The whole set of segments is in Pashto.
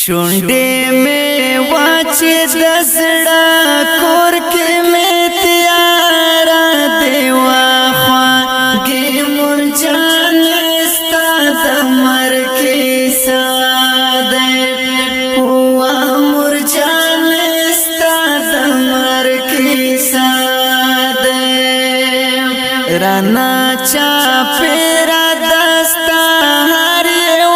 شونډې مې واچې د زړه کور کې مې تیارا دی واخواږې مرجان، ستا د مرګ کیسه ده. وا مرجان، ستا د مرګ کیسه ده. رانا چا پیرا دستا هر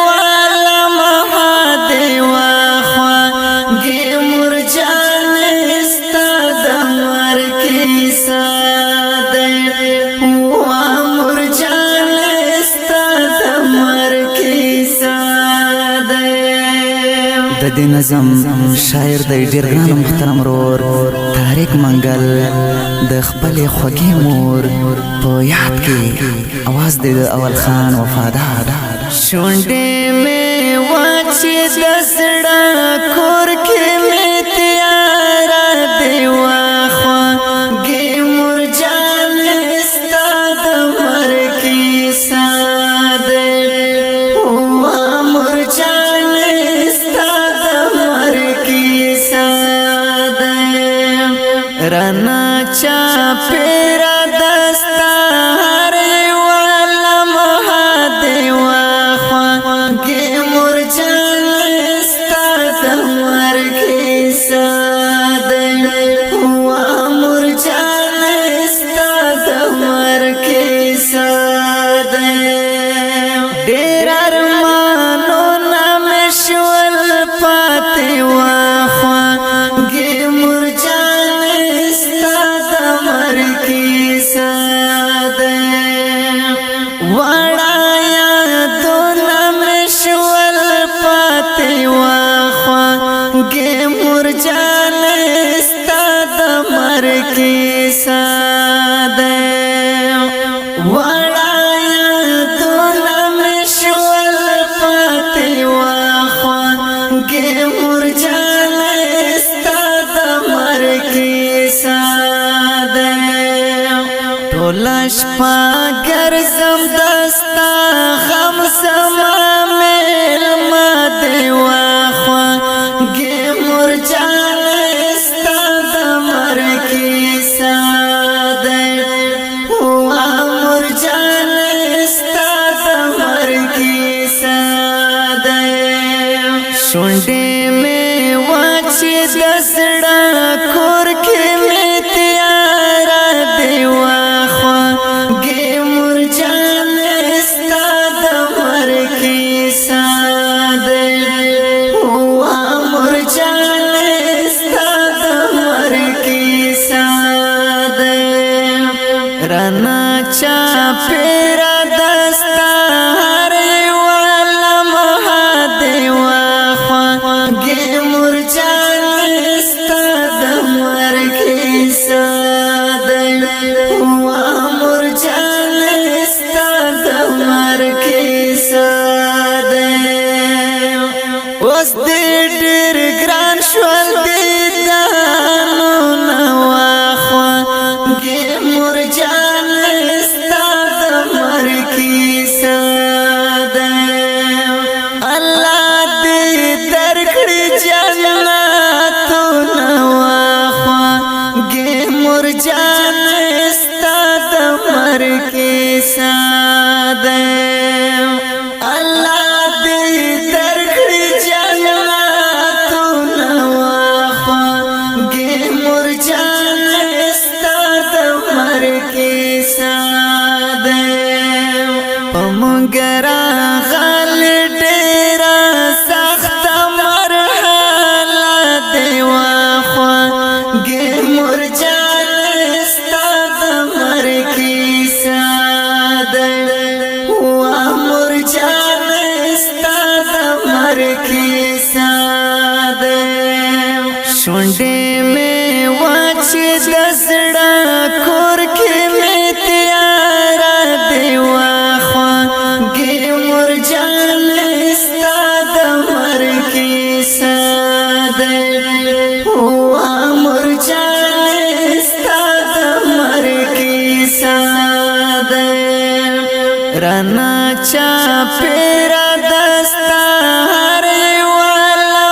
والا مها دی واخواږې مرجان، ستا د مرګ کیسه ده. وا مرجان، ستا د مرګ کیسه ده. د دې نظم شاعر د ډیر ګران محترم ورور طارق منګل د خپل خوږې مور په یاد کې. اواز دی د اول خان وفادار. شونډې مې واچې د زړه کور کې مې تیارا دی واخواږې مرجان، ستا د مرګ کیسه ده. وا مرجان، ستا د مرګ کیسه ده. رانا چا پیرا دستا هر والا مها دی واخواږې مرجان، ستا د مرګ کیسه ده. وا مرجان، ستا د مرګ کیسه ده. ډېر ارمانونه مې شول پاتې واخواږې مرجان، ستا د مرګ کیسه ده. وړا یادونه مې شول پاتې واخواږې مرجان، ستا د مرګ کیسه ده. وړا یادونه مې شول پاتې واخواږې مرجان، ستا د مرګ کیسه ده. ټوله شپه ګرځم دستا غم زما مېلمه دی واخواږې مرجان، ستا د مرګ کیسه ده. وا مرجان، ستا د مرګ کیسه ده. شونډې مې واچې د زړه کور کې مې تیارا دی واخواږې مرجان، ستا د مرګ کیسه ده. وا مرجان، ستا د مرګ کیسه ده. رانا چا پیرا دستا هر والا مها دی واخواږې مرجان، ستا د مرګ کیسه ده. وا مرجان، ستا د مرګ کیسه ده. اوس دې ډېر ګران شول دیدنونه واخواږې مرجان، ستا د مرګ کیسه ده. الله دې درکړي جنتونه واخواږې مرجان، ستا د مرګ کیسه ده. الله دې درکړي جنتونه واخواږې مرجان، ستا د مرګ کیسه ده. په مونږ راغلې ډېره سخته مرحله دی واخواږې مرجان، ستا د مرګ کیسه ده. وا مرجان، ستا د مرګ کیسه ده. شونډې مې واچې د زړه کور کې مې تیارا دی واخواږې مرجان، ستا د مرګ کیسه ده. وا مرجان، ستا د مرګ کیسه ده. رانا چا پیرا دستا هر والا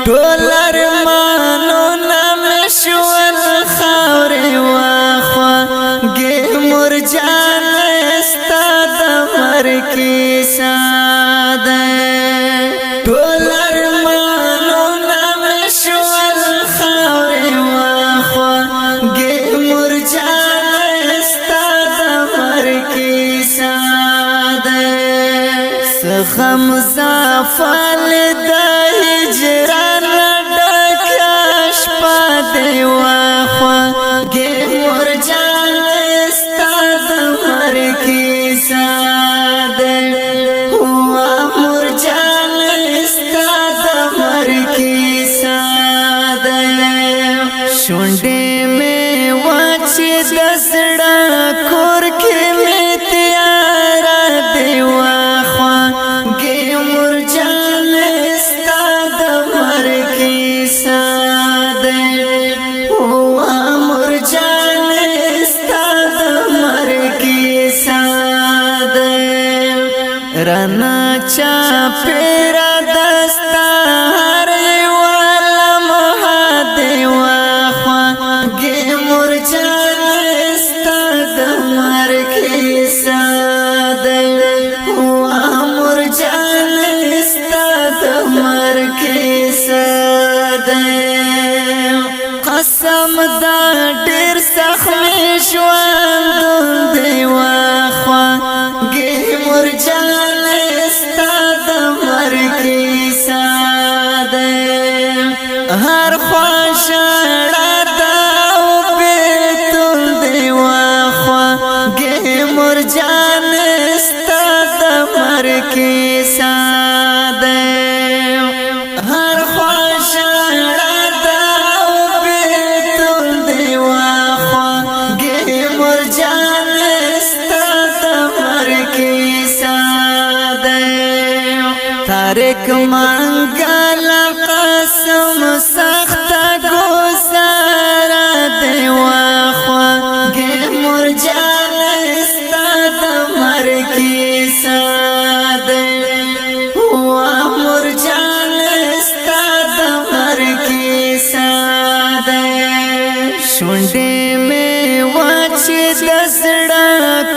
ټول ارمانونه مې شول خاورې واخوږې مور جانه، ستا د مرګ کیسه ده. ټول ارمانونه مې شول خاورې واخوږې مور جانه، ستا د مرګ کیسه ده. غم زافل د هجران ډک شپه دی واخوږې مور جانه، ستا د مرګ کیسه ده. وا مور جانه، ستا د مرګ کیسه ده. شونډې مې وچې د زړه کور کې مې تیاره دی واخوږې مور جانه، ستا د مرګ کیسه ده. وا مور جانه، ستا د مرګ کیسه ده. رنا چا پیرا دستار والا مه دی واخوږې مور جانه، ستا د مرګ کیسه ده. وا مور جانه، ستا د مرګ کیسه ده. قسم دا ډیر سخت مې ژوند دی واخوږې مور جانه، ستا د مرګ کیسه ده. هر خوا ژړا ده او بیلتون دی واخوږې مور جانه، ستا د مرګ کیسه ده. هر خوا ژړا ده او بیلتون دی واخوږې مور جانه، ستا د مرګ کیسه ده. طارق منګل قسم سخت گزاره دی واخوږې مور جانه، ستا د مرګ کیسه ده. وا مور جانه، ستا د مرګ کیسه ده. شونډې مې وچې د زړه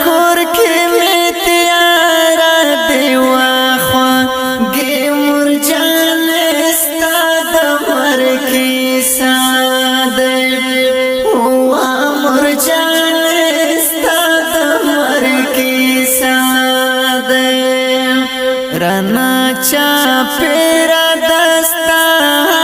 کور کې مې تیاره دی واخوږې مور جانه، ستا د مرګ کیسه ده. وا مور جانه، ستا د مرګ کیسه ده. رنا چا پیرا دستار